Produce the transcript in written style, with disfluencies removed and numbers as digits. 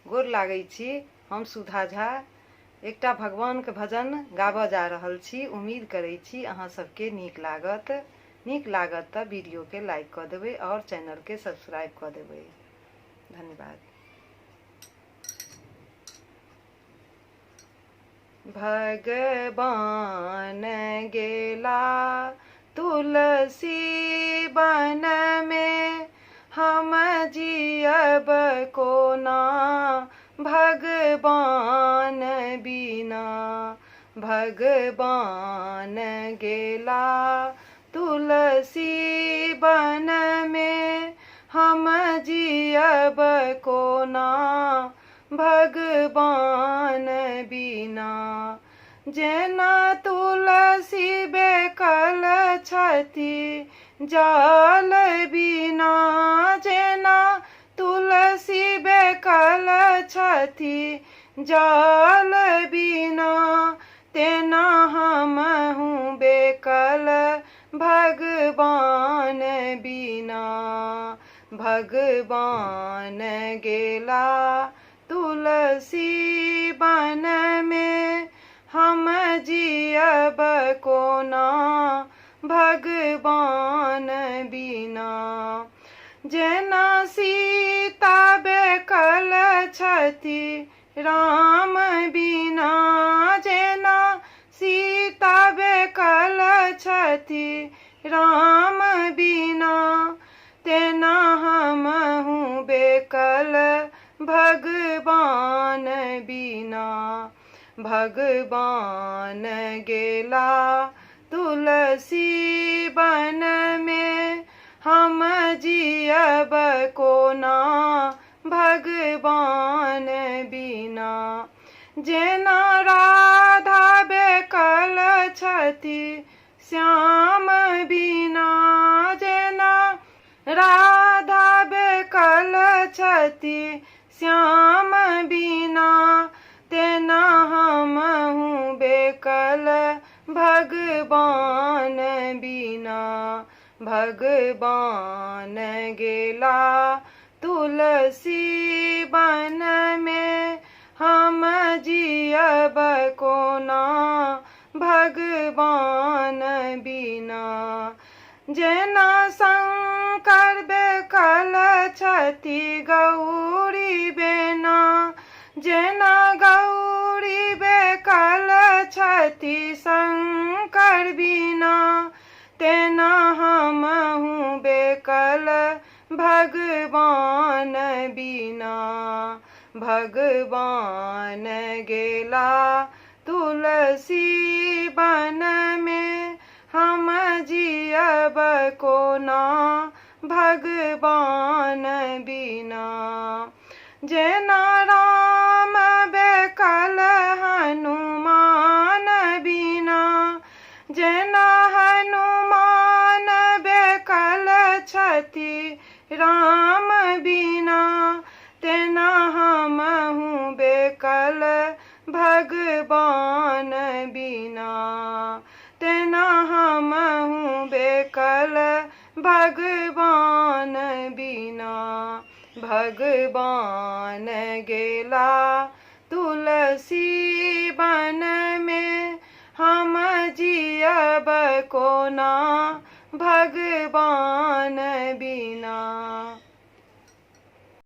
गोर लागै छी। हम सुधा झा एकटा भगवानके भजन गाबऽ जा रहल छी। उम्मीद करै छी अहाँ सबके नीक लागत। नीक लागत तऽ वीडियोके लाइक कऽ देबै आओर चैनलके सब्सक्राइब कऽ देबै। धन्यवाद। भगवान गेला तुलसी बन में, हम जियब कोना भगवान बिना। भगवान गेला तुलसी बन में, हम जियब कोना भगवान बिना। जेना तुलसी बेकल छथि जल बिना, जेना तुलसी बेकल छथि जल बिना, तेना हमहूँ बेकल भगवान बिना। भगवान गेला तुलसी बन में, हम जियब कोना भगवान बिना। जेना सीता बेकल छथि राम बिना, जेना सीता बेकल छथि राम बिना, तेना हमहूँ बेकल भगवान बिना। भगवान गेला तुलसी बन में, हम जियब कोना भगवान बिना। जेना राधा बेकल छथि श्याम बिना, जेना राधा बेकल छथि श्याम बिना, तेना हमहूँ बेकल भगवान बिना। भगवान गेला तुलसी बन में, हम जियब कोना भगवान बिना। जेना शंकर बेकल छथि गौरी बिना, जेना गौरी बेकल छथि शंकर बिना, तेना हमहूँ बेकल भगवान बिना। भगवान गेला तुलसी बन में, हम जियब कोना भगवान बिना। जेना राम बेकल हनुमान बिना, जेना हनुमान बेकल छथि राम बिना, तेना हमहूँ बेकल भगवान बिना। तेना हमहूँ बेकल भगवान बिना। भगवान गेला तुलसी बन में, हम जियब कोना भगवान बिना।